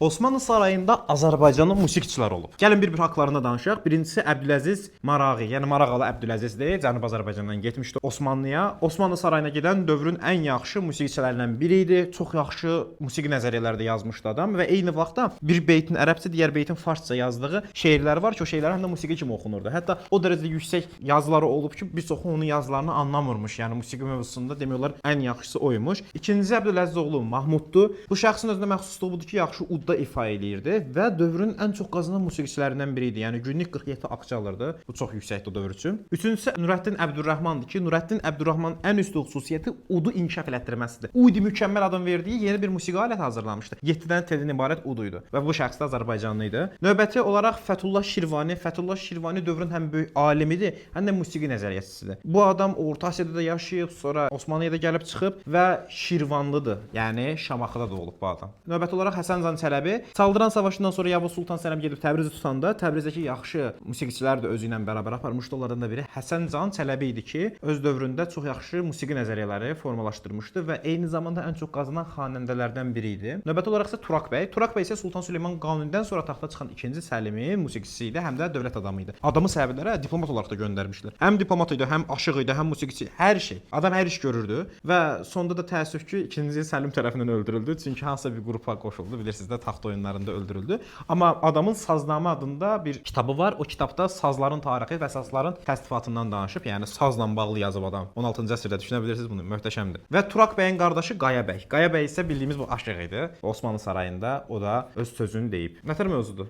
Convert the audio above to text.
Osmanlı sarayında Azərbaycanlı musiqiçilər olub. Gəlin bir-bir haqlarında danışaq. Birincisi Əbdüləziz Marağı, yəni Marağalı Əbdüləzizdir. Cənubi Azərbaycandan getmişdi Osmanlıya. Osmanlı sarayına gedən dövrün ən yaxşı musiqiçilərindən biri idi. Çox yaxşı musiqi nəzəriyyələri də yazmışdı adam və eyni vaxtda bir beytin ərəbcə, digər beytin farsça yazdığı şeirləri var ki, o şeirlər həm də musiqi kimi oxunurdu. Hətta o dərəcədə yüksək yazıları olub ki, bir çoxu onun yazılarını anlamırmış. Yəni musiqi mövzusunda demək olar ən yaxşısı oymuş. İkincisi Əbdüləzizoğlu Mahmuddur. Bu şəxsin özünə məxsusluğu budur ki, yaxşı udda ifa eləyirdi və dövrün ən çox qazanan musiqiçilərindən biri idi. Yəni günlük 47 akça alırdı. Bu çox yüksəkdir o dövr üçün. Üçüncüsü Nurəddin Əbdürrahmandır ki, Nurəddin Əbdürrahmanın ən üstün xüsusiyyəti udu inkişaf elətdirməsidir. Udi mükəmməl adın verdiyi yeni bir musiqi aləti hazırlamışdı. 7 dənə teldən ibarət ud idi və bu şəxs də Azərbaycanlı idi. Növbəti olaraq Fəthullah Şirvani. Fəthullah Şirvani dövrün həm böyük alimidir, həm də musiqi nəzəriyyəçisidir. Bu adam Orta Asiyada da yaşayıb, sonra Osmanlıya da gəlib çıxıb və Şirvanlıdır. Yəni Şamaxıda da olub bu adam. Növbəti olaraq Həsən Can Çələbi. Çaldıran savaşından sonra Yavuz Sultan Səlim gedib Təbrizi tutanda Təbrizdəki yaxşı musiqiçilər də özü ilə bərabər aparmışdı. Onlardan da biri Həsən Can Çələbi idi ki, öz dövründə çox yaxşı musiqi nəzəriyyələri formalaşdırmışdı və eyni zamanda ən çox qazanan xanəndələrdən biri idi. Növbəti olaraq isə Turaq bəy. Turaq bəy isə Sultan Süleyman Qanunidən sonra taxta çıxan ikinci Səlimin musiqiçisi idi, həm də dövlət adamı idi. Adamı səbəblərə diplomat olaraq da göndərmişdilər. Həm diplomat idi, həm aşiq idi, həm musiqiçi, hər şey. Adam hər iş görürdü və sonda da təəssüf ki, ikinci Səlim tərəfindən öldürüldü. Çünki hansısa bir qrupa qoşuldu, bilirsiniz də taxt oyunlarında öldürüldü. Amma adamın Saznamə adında bir kitabı var. O kitabda sazların tarixi və sazların təsnifatından danışıb, yəni sazla bağlı yazıb adam. 16-cı əsrdə düşünə bilirsiniz bunu, möhtəşəmdir. Və Turaq bəyin qardaşı Qaya bəy. Qaya bəy isə bildiyimiz bu aşiq idi. Osmanlı sarayında o da öz sözünü deyib. Nətər mövzudur?